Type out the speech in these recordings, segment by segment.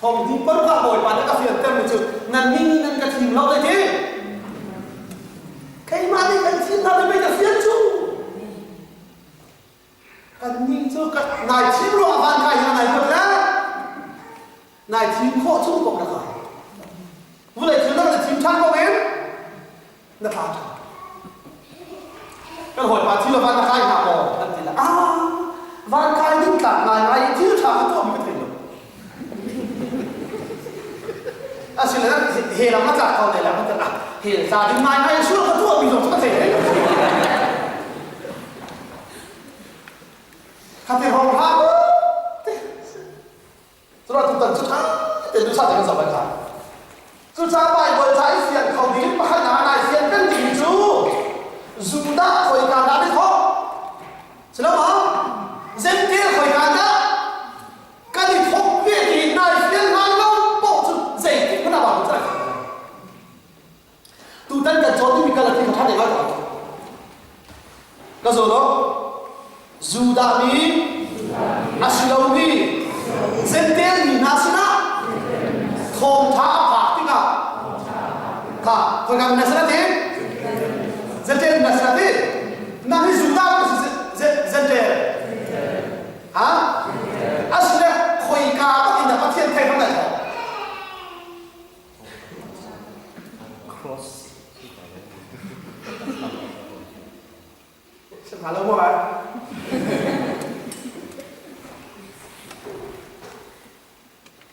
Thong paruk ah Bawipa nih a ka fiantermi cu nannih nih nan ka thim lo le ti. Keimah nih kan thim hna pei ka fian cu. Kannih cu nai thim ruang van kai hi nai ruat le nai thim khawh chung kong na kai. Vulei thil dang na thim ṭhan ko in na tla ṭhan. Kan hawipa thil van na kai hna maw? Kan ti le ah van kai ding tlak ngai ngai i thil ṭha ka tuahmi ka thei lo. Asile he lam a tlak ko ne la kan ah he tla ding ngai ngai sual ka tuahmi zong cu ka thei hlei lo. Khati hong hlah mu. Cura tutan cu ṭha tein duhsah tein kan zoh lai kha. Cucaah Baibal ca i fian kho ding pakhat ah nai fian peng ding cu Judah khoika dah an i thawk? Silama Zentil khoika dah kan i thawk ve ti nai fian hlan lo paoh cu zeitik hmanh ah Baibal ca Tutan kan cawn dingmi kal a ti kha ṭha te ngai ko. Ka zawn awk Judah mi a si lomi Jentail mi hna sinah thawngṭha a phak tikah kha khoika mi hna sinah ti Jentail mi hna sinah ti nang hi Judah mi si Jentail ha asile khoika bak in dah Pathian thei hram lai Cross. Hna lo maw ai?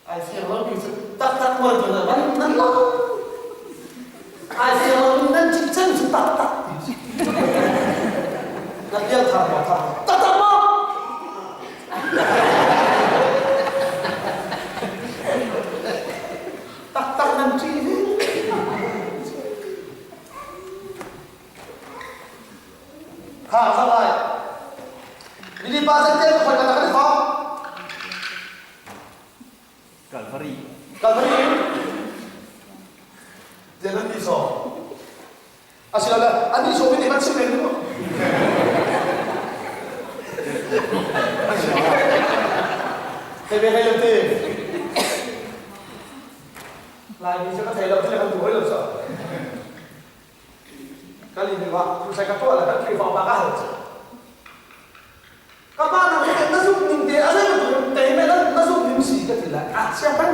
Ai siang lo mi cu taktak mual tu nan nan lo. Ai siang lo mi nan cik cen cu taktak. Nan pial thar maw thar? Taktak maw? Taktak nan ṭih hi. Ha, sa lai. Nili pa zan te khoi ka tak ni Calvary. Calvary. Tian an ni so. Asilole an ni so mi nih kan chim men mu. Thei ve hlei lo ti. Laimi cu ka thei lo ti le kan duh hoi lo so. Kan in wa crusade ka tuah le kan Khrihfa upa ka hal cu. Ka pa na na zumh ning te a zei bantuk te me na zumh ning si ka ti lai. A chia kan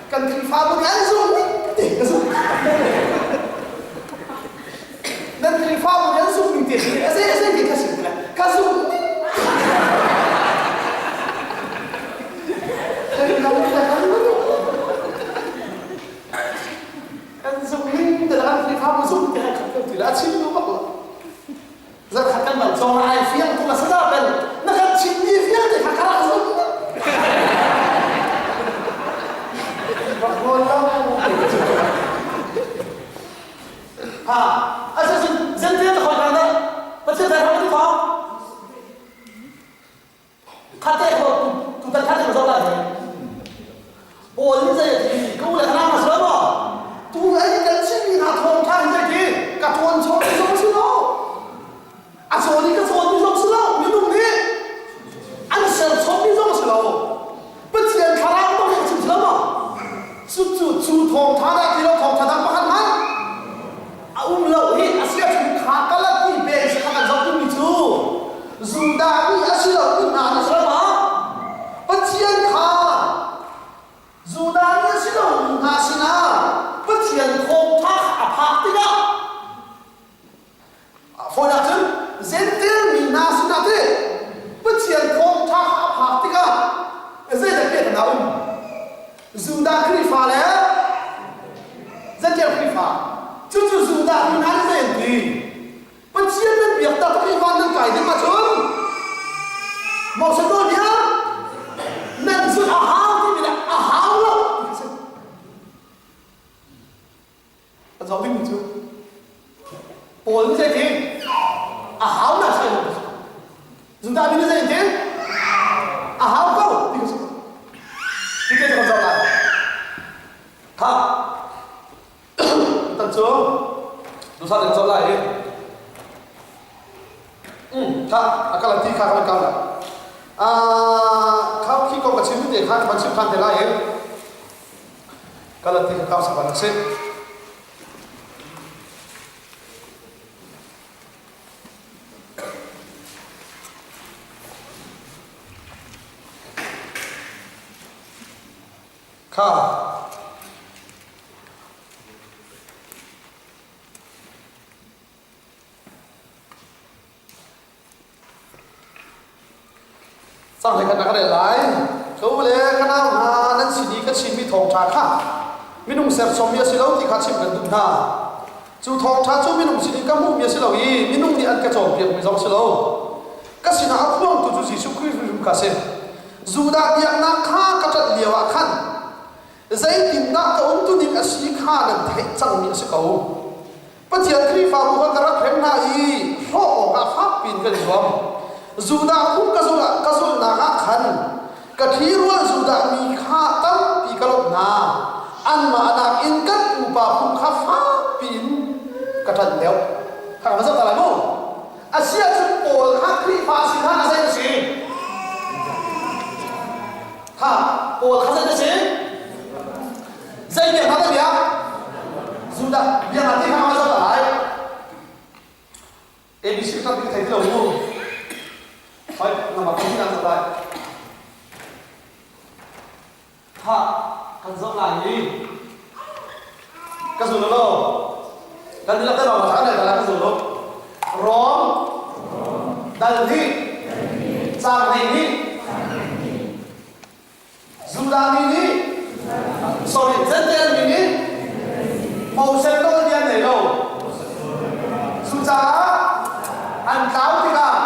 kan Khrihfabu nih an zumh ning te ka zumh. Nan Khrihfabu nih an zumh ning te a zei a zei ti ka si ti lai. Ka zumh ning. Kan zumh ning te kan Khrihfabu zumh te khat kan ti la a chim duh bak lo. Zarkhat kan bal cawng ai fiang tuk a sada bel na kan chimmi vialte kha ka rak zum. Rak rawl lo. Ha, asicun zentel ta khoi na Pathian thai hram ti thong. Khate ko tu tan khate ko zoh lai. Paul nih zei a ti ka u le ka nau na si lo maw? Tu ei kan chimmi hna thawng ṭha hi zei ti ka ṭuan chom mi zong si lo. A cawn i ka cawn mi zong si lo. Minung nih an ser chom mi zong si lo. Pathian thlarau bang in a chim si lo maw? Cu cu cu thawngṭha dah ti lo thawngṭha dang pakhat hmanh a um lo hi a si ahcun kha kalat i pe si kha kan zoh timi cu Judah mi a si lo mi hna nih si lo maw? Pathian kha Judah mi a si lo mi hna sinah Pathian thawngṭha kha a phak tikah Fawi ahcun Jentail mi hna sinah ti Pathian thawngṭha kha a phak tikah zeidah pek a um? Judah Khrihfa le Jentail Khrihfa. Cucu Judah mi hna nih zei an ti? Pathian nan biak taktak i van nan kai ding ahcun Moses nawlbia nan zulh a hau timi le a hau lo ti a si. A zoh dingmi cu Paul nih zei ti a hau na sai lo Judah mi nih zei ti a hau ko ti ka si ti te kan zoh lai kha tan cu dusa kan zoh lai i kha a kal ti kha kan kal la khau khi ko ka chim te kha kan chim than te lai i. Galati kau saban si. Kha Cang hlei khat na ka rel lai. Ka u le ka nau hna nan sin i ka chimmi thawngṭha kha minung serchommi a si lo ti kha chimh kan duh hna. Cu thawngṭha cu minung sinin ka hmuhmi a si lo i minung nih an ka cawnpiakmi zong a si lo. Ka sinah a phuangtu cu Jesuh Khrih hrimhrim kha a si. Judah biaknak kha ka ṭanh lioah khan zeitindah ka umtuning a si kha nan theih cangmi a si ko. Pathian Khrihfabu kha ka rak hrem hna i hrawh awkah fakpi in kan i zuam. Judah phung ka zulh ka zulhnak ah khan ka ṭhirual Judah mi kha tampi ka lawmh hna. Anmah nakin kan pupa phung kha fakpi in ka ṭanh deuh. Kha ka va zoh ta lai mu. A si ahcun Paul kha Khrihfa si hna a zei a si? Kha Paul kha zei a si? Zei biak hna dah biak? Judah biak hna ti kha ma zoh ta lai. ABC tak ti thei ti lo mu. Hoi, nama kan hin zoh lai. Ha, kan zoh lai i ka zul lo. Kan dilak te ma tha lai ka zul lo. Rom dal nih cang nei nih Judah mi nih sorry Gentile mi nih Moses nawlbia an nei lo. Cucaah an tlau tikah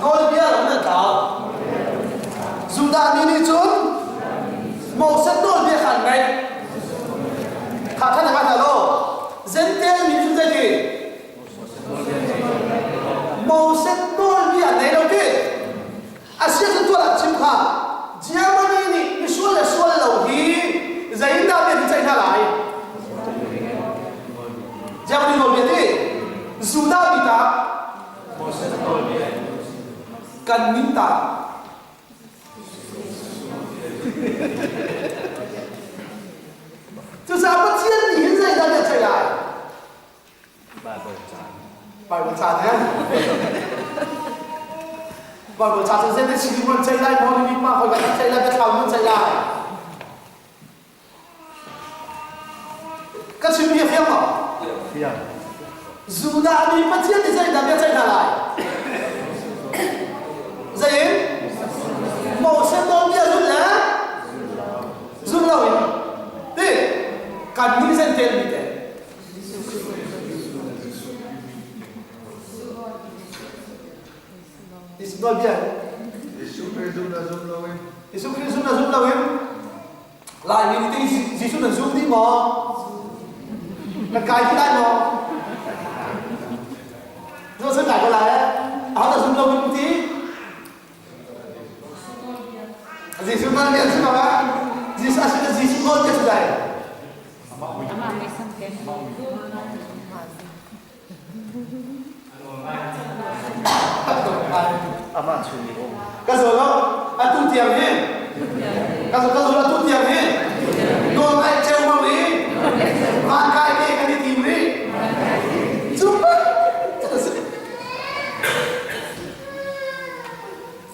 nawlbia lo in an tlau. Judah mi nih cun Moses nawlbia kha an ngaih. Kha khan a hna lo. Gentile mi cu zeiti? Moses nawlbia an nei lo ti. Asiah tuah ah chim kha Germany nih misual le sual lo hi zeitindah bia ceih hna lai? Germany nawlbia ti Judah mi ta kan min ta Cucaah Pathian nih hin zeidah bia ceih lai? Bible ca. Bible ca ne. Bible ca cu zei si mun cei lai maw ni pa hoi kan cei lai biathlau mun cei lai. Ka chim bia fiang maw? Fiang. Judah mi Pathian nih zei dah bia ceih hna lai? Zei in? Moses nawlbia zul le zul lo in. Ti kan nih zen tel mi te. Jesuh nawlbia. Jesuh Khrih zum na zum lo in. Jesuh Khrih zum na zum lo in. Laimi nih ti Jesuh nan zum dih maw? Nan kai ti lai maw? Zo san kai ko lai. Aho dah zum lo in ti? Jesuh nawlbia si ko ah. Jesuh asina Jesuh nawlbia si lai. Amah chung i um. Ka zo lo, atu tiang hi. Ka zo ka zo atu tiang hi. Nawl ngai ceu mang i van kai te kan i tim rih. Cu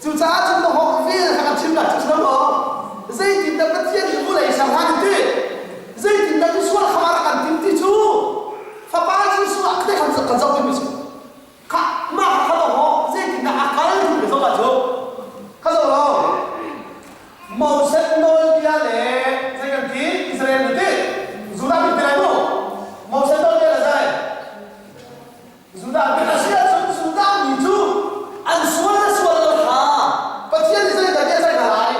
Cucaah cun na hawk vial kha kan chim lai cu si lo maw? Zeitindah Pathian nih vulei ser hlan in ti? Zeitindah misual kha rak kan tim ti cu Fapa Jesuh ah te kan kan zoh timi si. Kha mah kha lo maw zeitindah a kal ti ka zoh ah cu kha zoh lo. Moses nawlbia le zei kan ti Israel mi ti Judah mi ti lai mu. Moses nawlbia le zei Judah mi a si ahcun Judah mi cu an sual le sual lo kha Pathian nih zeidah bia ceih hna lai?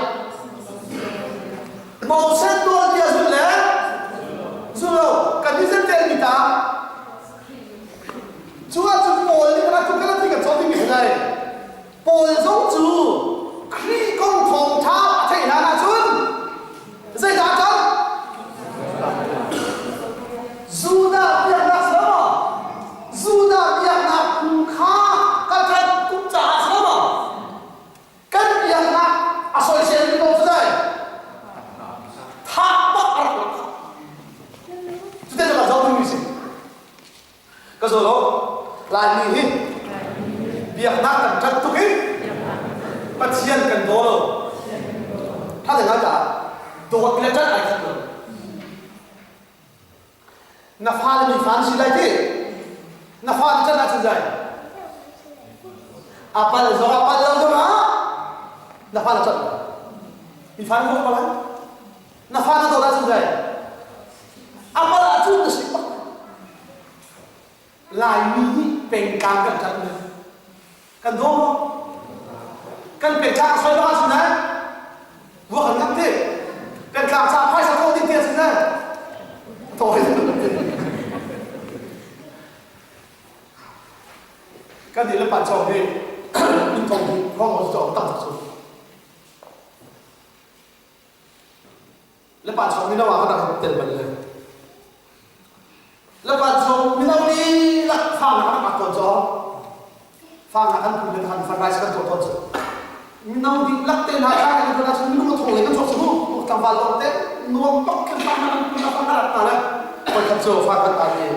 Moses nawlbia zul le zul lo kan i zel mi ta cu ahcun Paul nih kan tu kan ti kan cawn dingmi si lai Paul zong cu Khrih kong thawngṭha a theih hlan ahcun zeidah a cang? Judah biaknak si lo maw? Judah biaknak phu kha ka ṭanh tuk caah si lo maw? Kan biaknak a soisel mi ko cu dai. Laimi hi biaknak kan ṭhat tuk i Pathian kan daw lo. Ṭha te ngai caah dawt le ṭanh ai khat lo. Na fale mi fa an si lai ti. Na fa na ṭanh ahcun zai. A pal zong a pal lo zong ah na fa na ṭanh lo. Mi fa na dawt ko lai. Na fa na dawt ahcun zai. A pal ahcun na si bak. Laimi nih pengtlang kan ṭanh mi kan daw maw? Kan pengtlang soi bak ahcun eh ruah kan ngam ti. Pengtlang caah phaisa thawh ding ti ahcun eh tawi kan nih le pan chong hi in thong hi rong cu tam tak cu. Le pa chong mino ah ka rak tel bal le. Le pa chong mino ni lak fang na kan tawn cho. Fang na kan phun le kan fan rice kan tuah tawn cho. Mino di lak te na kha kan phun ahcun minung thong le kan chuak su. Tlangval lawng te nuam bak kan fang na kan phun na fang na rak ta le. Koi khat cu fang kan ta ni.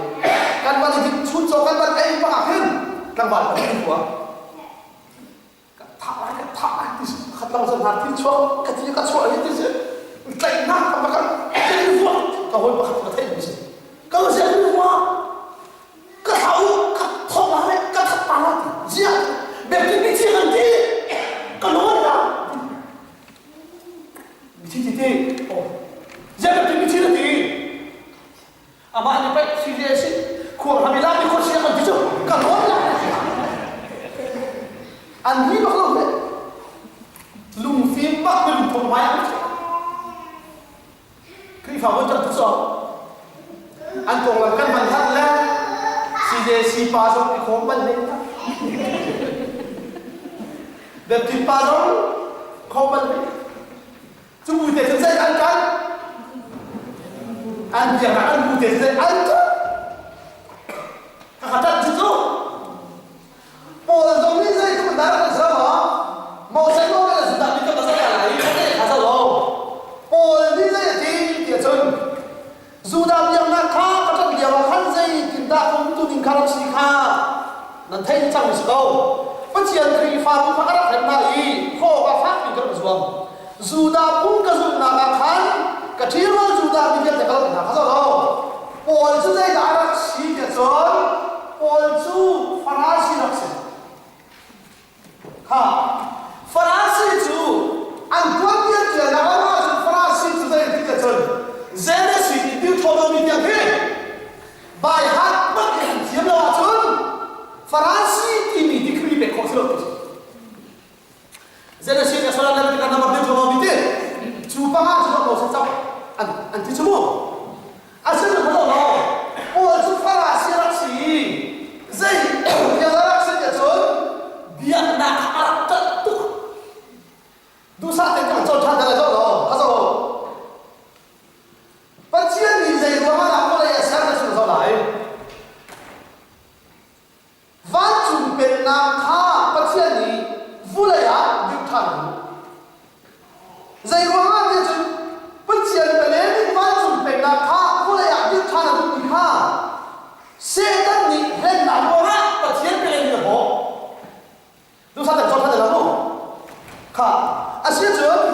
Kan ban i chun cho kan ban ei bak ah khin tlangval kan phun hua. Ka thah lai ka thah lai ti si khat lang zan hna thi chuak ka thi ka chuah hi ti si tlaihnak ka pakhat ka vuak ka hawi pakhat ka theih mi si ka zia ni hua ka thau ka thong lai ka that pa la ti zia biak mi chi kan ti ka lon la mi thi ti ti oh zia biak mi chi na ti amah nih pei si le si khuang hami la mi khuasia kan ti cu ka lawn la an hi bak lo le lungfim bak mi lungthong mai an Khrihfa bu chan tu an konglam kan man hat le CJC pa zong i khawm bal len ta Baptist pa zong khawm bal len Cu bu te cu zei an kan? An biaknak an bu te cu zei an kan? Ka tat cu cu Paul zong nih zei tluk dah kan ser ma? Moses nawl kan zun dah mi kan zai lai i kan kha zo lo. Paul nih zei a ti ti ahcun Judah biaknak kha ka ṭan lio ah khan zei tin dah um tu ding kha rak si kha nan theih cang si ko. Pathian Khrihfabu kha ka rak hrem hna i khawh ah fakpi ka rak zuam. Judah phung ka zulhnak ah khan ka ṭhirual Judah mi vialte ka rak hna kha zoh lo. Paul cu zeidah a rak si tiah cun Paul cu Farasi rak si. Kha Farasi cu an tuanbia tialnak ah ahcun Farasi cu zei ti tiah cun Genesis in Deuteronomy tiang khi by heart bak in an thiam lo ahcun Farasi timi degree pek khawh si lo ti Genesis le Solomon ti kan namar Deuteronomy ti cu panga cu bak Moses cak an an ti chu mu Asin lo lo Paul cu Farasi rak si i zei bia rak si tiah cun biaknak a rak ṭanh tuk. Duhsah tein kan cawn ṭhan te lai lo ka zo. Pathian nih zei ruangah dah vawlei a ser na chim zo lai? Vancung pennak kha Pathian nih vulei ah dirh ṭhan a duh. Zeiruangah tiah cun Pathian palen in vancung pennak kha vulei ah dirh ṭhan a duhmi kha Satan nih hlennak ruangah Pathian palen in a bawh. Duhsah kan cawn ṭhan lo mu. Kha asicun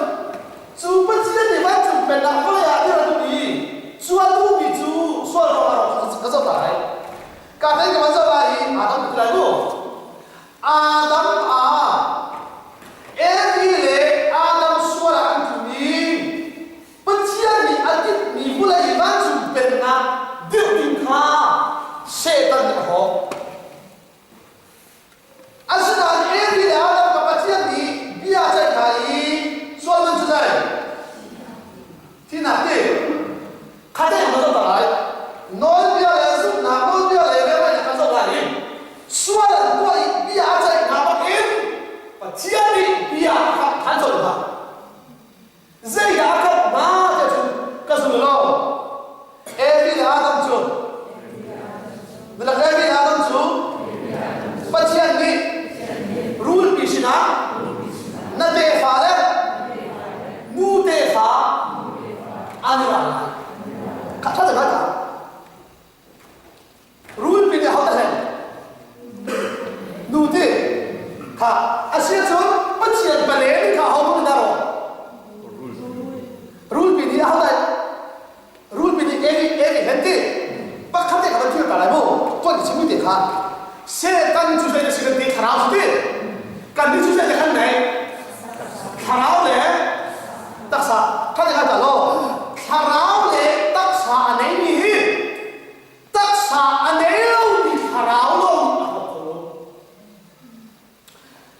cu Pathian nih vancung pennak vawlei ah dirh a duh i cu a duhmi cu sual ruangah ka zoh lai. Ka hlei ka van zoh lai i Adam ka ti lai mu. Adam ah Evi le Adam sual ah an tlum i Pathian nih a tinhmi vawlei vancung pennak dirh ding kha Satan nih a hawk. Asinain Eli le Adam kha Pathian nih bia a ceih hna i sual man cu zei? Thihnak ti. Kha te kan zoh lai. Nawlbia le zumhnak nawlbia le velngeihnak kan zoh lai i sual an tuah i bia a ceih hna bangin Pathian nih bia kha an zoh hna. Zeidah a kamh hna tiah cun ka zul lo. Evi le Adam cu Milak Evi le Adam cu Pathian nih rulpi sinah na tefa le nu tefa an i ral lai. Kha ṭha te ngai Rulpi nih ahodah hlen? hen ti pakhat te kan thil ta lai mu tuan ti chimi te kha Satan cu zei na si kan ti thlarau si ti kan ni cu zei te kan nei thlarau le taksa kha te kha ta lo thlarau le taksa a nei mi hi taksa a nei lo mi thlarau lawng a hawk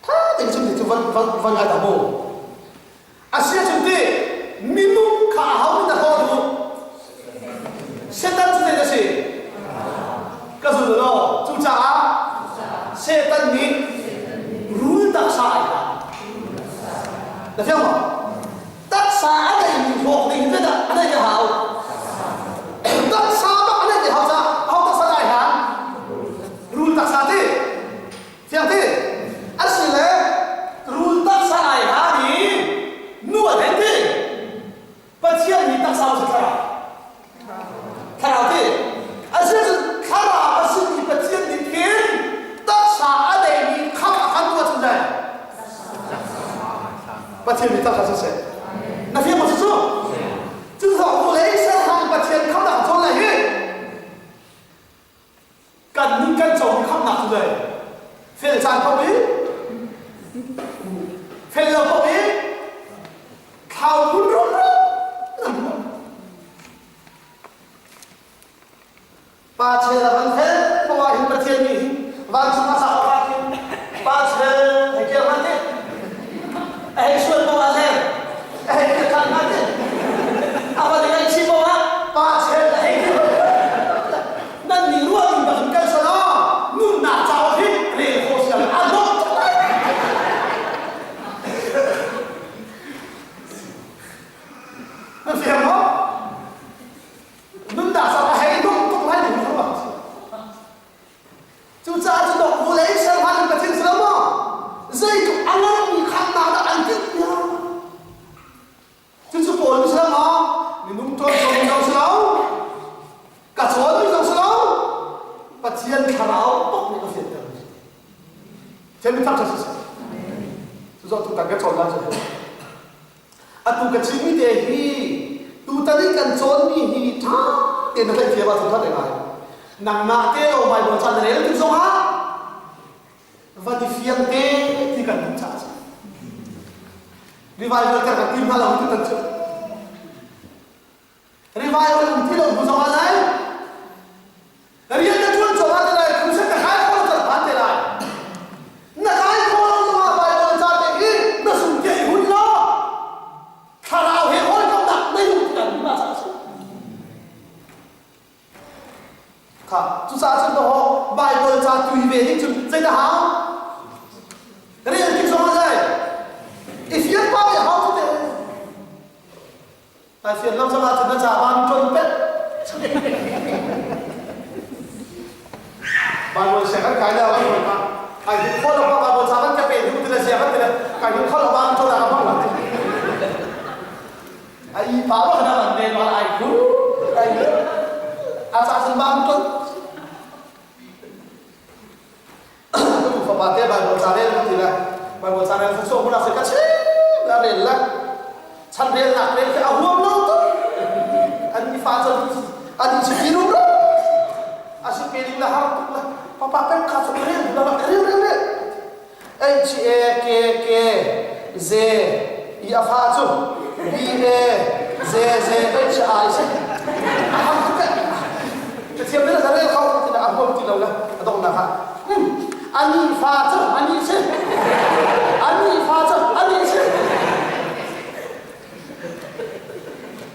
ko Tha tein chim ti cu van van van ngai ta mu. Asia chim ti minung kha a hau na haw du. Satan cu zei a si? Ka zul lo. Cucaah Satan nih rul taksa ai hlah. Na fiang maw? Taksa a neimi hlawk ding hi dah a nei hau. Taksa bak a nei hau caah hau taksa dai hlan. Rul taksa ti. Fiang ti? Asile rul taksa ai ha ni nu a then ti. Pathian mi taksa si thlarau. Thlarau ti. Asile cun thlarau a si mi Pathian nih khin taksa a nei mi kham a kan tuah cun dai. Pathian mi taksa si seh. Na fiang maw cu? Cu zong vulei serhang Pathian kham dah cawn lai hi. Kan nun kan co mi khamnak cu le fel caan ko i fel lo ko i thlau phun rum rum pa chel a van fel ko ah hin Pathian nih hin vancung a sa ah khin pa chel hei kir hman ti a hei sual ko ah le a hei kir than hman ti a van i ngaihchih ko ah pa chel a hei kir Nan nih ruah ding bak in kan ser ah nunnak cauk hi rel khawh si a dawh tuk lai. Na fiang maw? Nunnak cauk a hei dawh tuk lai ding kha Cucaah cu dawh vulei serhman in Pathian si lo maw? Zeitluk a nganmi khamnak dah an timh piak? Cucu Paul nih si lo maw? Minung ṭawn mi zong si lo. Ka cawn mi zong si lo. Pathian thlarau bak nih a fianter mi. Thian mi thangṭhat si seh. Cucu tutan ka cawn lai cu. Atu ka chimmi te hi tutan i kan cawnmi hi ṭha tein na theih thiam ahcun ṭha te ngai. Nangmah te lo Bible ca na rel tik zongah va ti fiang te ti kan duh caah a si. Revival ter kan tim hna lo tu tan cu. Revival um ti lo bu zong ah lai. Rian na tuan zong ah te lai, crusade na kai kho lo phan te lai. Na kai kho lo zong ah Bible ca te hi na sung te i hun lo. Thlarau he hawikomnak na yung ti kan duh na caah a si. Kha cucaah cun dawh Bible ca tui ve ding cun zeidah hau? Rel tik zong ah zei? I fian pa ve hau cu te. Ai fian lo cang ahcun na ca ban ṭon pet. Bible sia kan kai la kan ka. Ai hin kho lo pa Bible ca kan ka pe du ti le sia kan ti le kai hin kho lo ban ṭon ah ka hmang la. Ai pa ba kana man ne ma ai ku ai a cha san ba ton tu fa pa te Bible ca rel ti la Bible ca rel so mun a se ka che la rel la chan rel nak rel ke a huam lo to an mi fa chan an si ti ru ro a si pe ding la har tuk la papa pen kha so rel la rel rel rel H A K K Z i a fa cu B A Z Z H I si. A ham tuk eh. Ka thiam le rel kho ti a huam ti lo le a donghnak ah. Ani fa cu ani si. Ani fa cu ani si.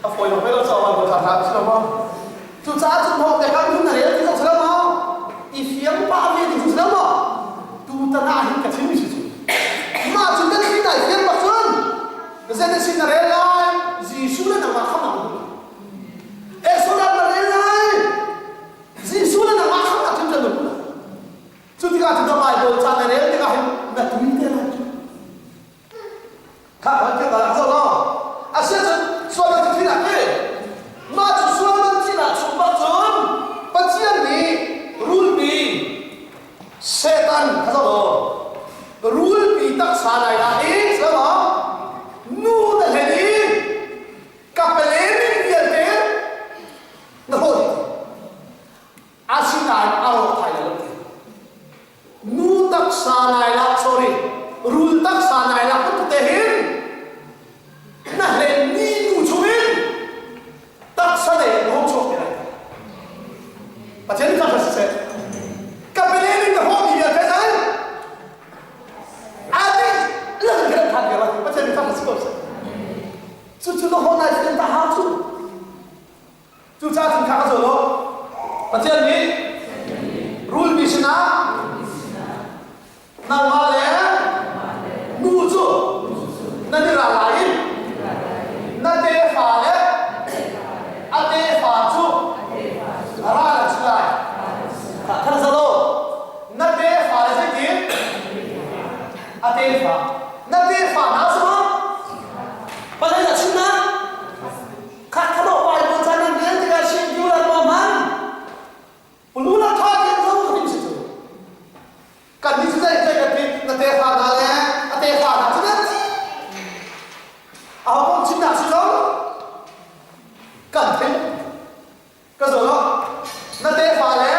A fawi lo lo chaw ko tha tha si lo maw? Cucaah cun maw te kan hun na rel ti zong si lo maw? I fiang pah ve ti si lo maw? Tu tan ah hin ka chim si cu. Mah cun kan sin ai fiang bak cun zen sin na rel lai Jesuh le nangmah khamnak na hmu. Exodus na rel lai Jesuh le nangmah khamnak cun kan hmu. Cu tikah cun Bible ca na rel tikah hin na tui te lai. Kha kan ti ta zo lo. Asiahcun sual nan thi nak hi mah cu sual nan thi nak chung bak cun Pathian nih rulpi Satan kha zo lo rulpi taksa nai dah i silo nu na hlen i ka pele. Pathian nih rulmi sinah nangmah le nu cu nan i ral lai i na tefa le a tefa cu ral an si lai. Khan zalo na tefa le zeitin a tefa na tefa hna cu Pathian a chim na khat khat Bible chan nan rel tikah sim tu la ma man Pulu la tha tin zo ka tim si cu kan ni cu zei zei kan ti na tefa hna le a tefa hna cu nan ti a ho kong chimnak si lo kan thei ka zo lo na tefa le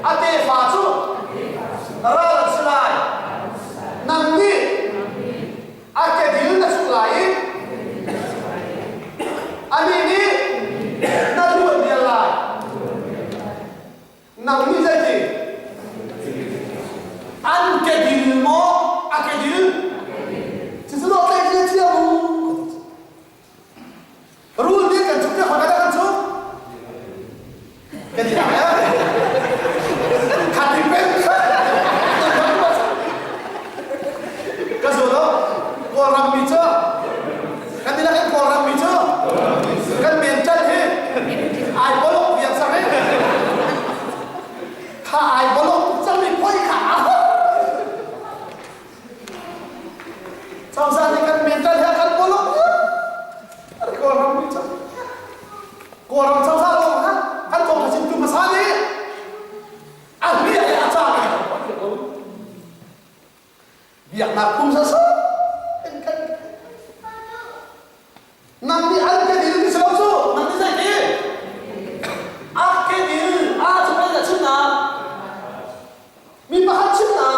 a tefa cu ral an si lai nang nih a kedil na suk lai i anih nih na luan dial lai nang nih zeiti an kedil maw a kedil cucu dawh tlaih cia cia mu Rul nih kan cuk te khon kan cuk. Kan i Khat ding peng. Ka zo lo. Kawlram mi cu kan ila kan Kawlram mi cu kan mental hi ai bolok viak sang hi. Kha ai bolok cang mi poi kha a Cozah nih kan mental he kan bolok Kawlram nih cun Kawlram cozah lawng kha kan kong kha chimtu hmasa nih a hliah le a ca biaknak phung sasa in kan nang nih an ke dil ti si lo cu nang nih zei ti a ke dil a cu pei na chim na mi pakhat chim na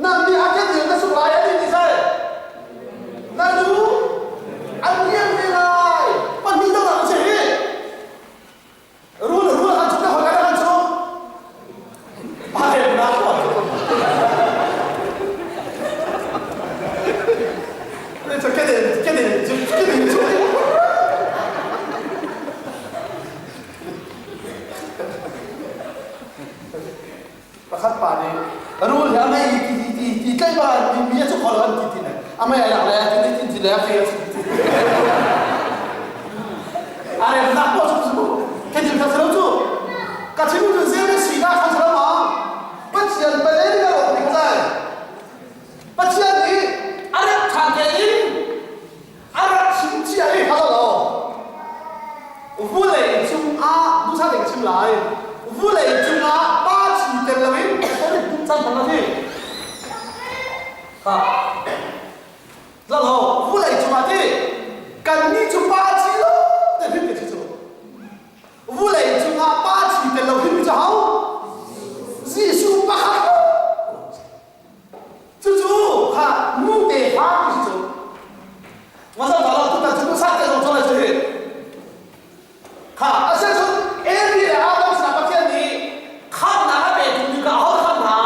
Nang nih a kedil na suk lai a ti ti sai. Na lu an lian ve lai. Pahnih dang an si hi. Rul rul an chuk na hoi kan chuk. Pa hem na ko. Ne cho kedil kedil kedil chuk. Pakhat pa nih rul hi a mei ti ti ti ti tlai ba mi mi a cu khol an ti ti ne a mei ai lak le ti ti ti le a fe a rem nak po chu chu ke dil kha selo chu ka chim chu zel ne si na kha selo ma Pathian pale ni ka ro ni kha zai Pathian nih a rak than ke in a rak chim chia i kha lo vulei cungah duhsah tein ka chim lai vulei cungah pa chi tel loin chan thang a si ha lalo vulei cungah ti kan nih cu pa chi lo te hrim ke chi cu vulei cungah pa chi tel lo hrim cu hau Jesuh pakhat Cucu kha nu tefa ti si cu. Ngazal ta lo tutan cu sa te zong cun cu hi. Kha a si cun Eli le Adam sinah Pathian nih khamnak a pe tu mi kha aho kham hna?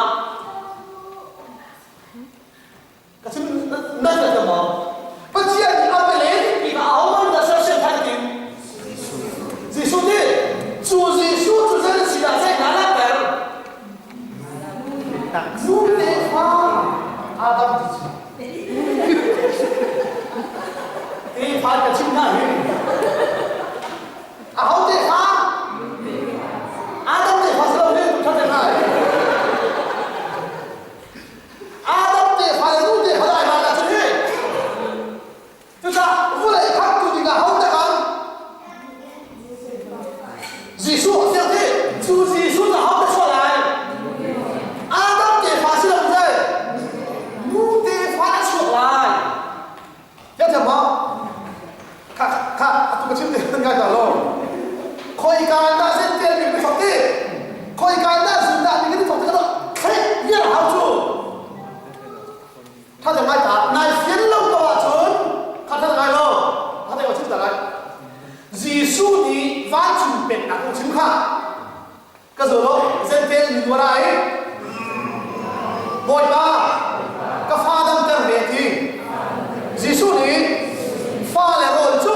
Ka chim nan ka maw? Pathian nih a pe len ti kha aho man dah sersiam than tim? Jesuh nih cu Jesuh cu zei si dah zei hna langhter? Nu tefa Adam ti cu. Tefa ka chim hna hi. Aho tefa? Adam tefa si lo hi tu that hna. Adam tefa le nu tefa dai ma ka chim hi. Cucaah vulei khamtu dingah ho dah kan? Jesuh a fiang hi. Cu Jesuh cu ho dah chuah lai? Adam tefa si lo zei? Nu tefa a chuak lai. Fiang thiam maw? Kha kha atu ka chim te kan ngai ta lo. Khoi ka dah sen tel mi ka chok ti? Khoi ka dah zun dah mi ka chok ti ka thei vial hau cu. Tha te ngai ta nai fian lo ko ahcun kha tha ngai lo tha te chim ta lai Jesuh nih vancung pennak kong chim kha ka zo lo zentel mi nuar ai Bawipa ka fa damter ve ti Jesuh nih fa le rawl cu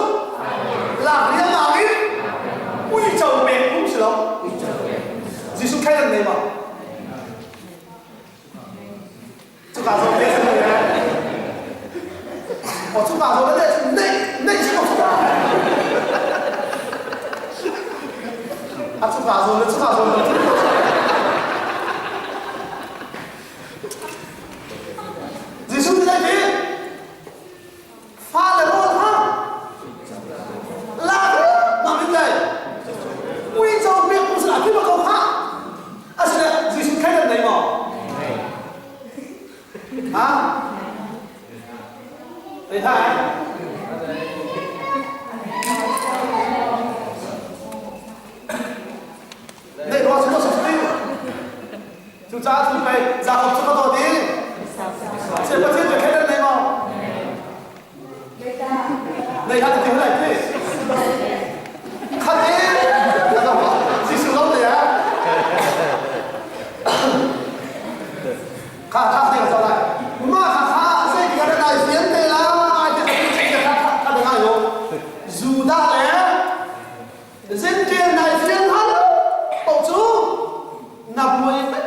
lak riangmang in uico pek. Nei maw? Cuka zawn te si ne. O cuka zawn te nei nei si ko cuka. A cuka zawn le cuka zawn le. Jesuh nih zei ti? Fale rawl kha lak ma min dai. Uico pek mu sila ti ma ko kha. Asile Jesuh khe kan nei maw? Ha? Nei hai? Nei ruah cu sa ti. Cucaah cu pei Jakob cu ka dawt i Saya Pathian cu khe kan nei maw? Nei han ti hulai ti. Khat i Jesuh lo te ah. Kha kha te ka lai. Ma kha kha zei ti ka dai fian te lai ti ka ti kha kha kha ngai yo. Judah le Zentian nai fian hal to chu na buai pe.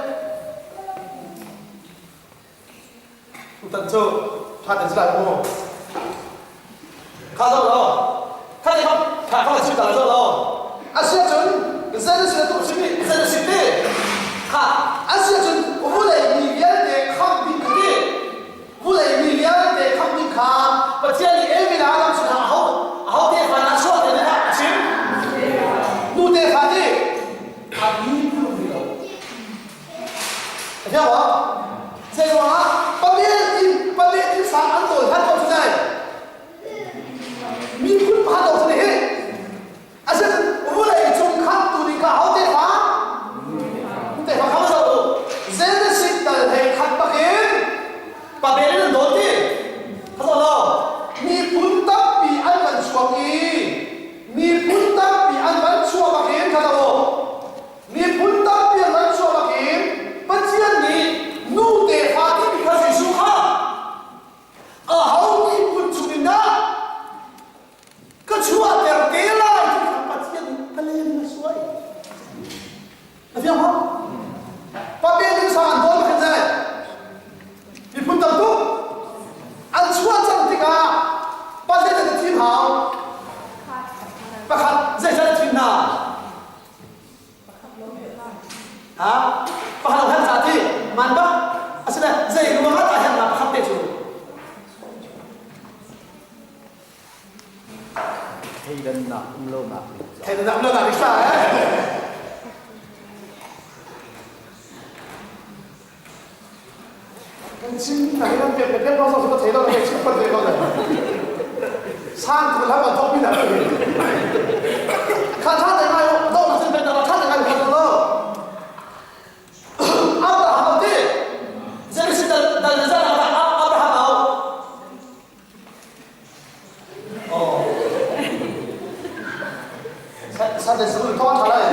Tutan cu ṭha tein si lai mu. Kha zoh law, kha nih kha kha kha chim ta zoh law. A si ahcun zei na si na tuah chim i zei na sim ti. Kha a si ahcun vulei mi vialte khamh ding kha ti. Vulei mi vialte khamh ding kha Pathian nih Elvin ah lam sinah aho aho tefa dah chuah te kha a chim. Nu tefa ti a mi phun lo. A fiang maw? Zei ruangah pabel in pabel in sang an tawl hlan ko cu dai. Miphun pakhat lo cu ni hi. Asinain vulei cung khamtu ding kha ho tefa? Tefa kha zo u. Genesis dal he khat bakin pabel in an dawn ti. Kha zo lo. Miphun tampi an van chuak i miphun tampi an van chuah bakin kha zo u. Miphun tampi an ran chuah bakin Pathian nih nu tefa timi kha Jesuh kha aho miphun chungin dah ka chuahter te lai ti kha Pathian nih palen in a suai. Na fiang maw? Papel in sang an dawn khan zai. Miphun tam tuk an chuah cang tikah Pathian an thim hau. Pakhat zeizat a thim hna? Ha? Pakhat lo han ti man bak asile zei ruang ah dah na pakhat te cu Theidannak um lonak Theidannak um lonak isa eh. Kan chin na hi kan pek pek ko so thei lo ke chim pat ve ko le. Sang tu la ban thok mi na. Kha tha te ngai do na sin pe na tha te ngai kha lo. Abraham ti Genesis dal dal za Abraham au. Oh. Sa te sul thong tha lai.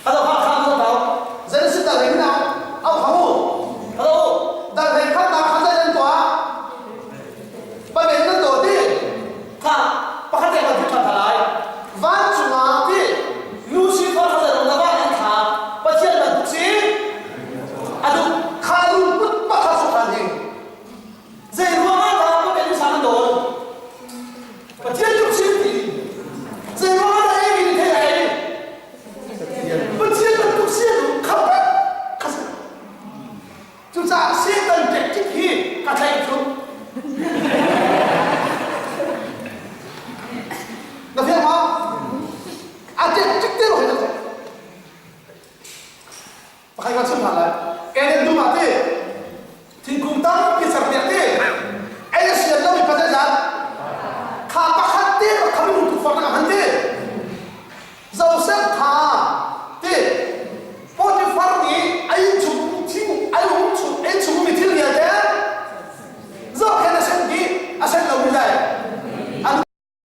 Hello ha kha zo tao. Genesis dal hin na au khamu. Hello dal hei khat na kha zai to a. Pa men na to ti. Kha pakhat te kan tha tha lai. Van chunga ti Lucifer kha zai na van an tha. Pathian ban tuk si. Adu kha lu put pakhat su khan hi. Zei ruang ah dah Pathian nih sang an dawl? Pathian tuk sin ti. Zei ruang ah dah ei nih thei ai? Pathian bantuk sin khapat khas. Cucaah Satan tactic hi ka tlaih cu. Na fiang ma? A tactic te lo hi na theih. Pakhat kan chim hna lai. Eden dum ah ti thingkung tampi serpiak ti ei a sian lomi pa zeizat kha pakhat te bak kha minung tukforhnak a hman ti.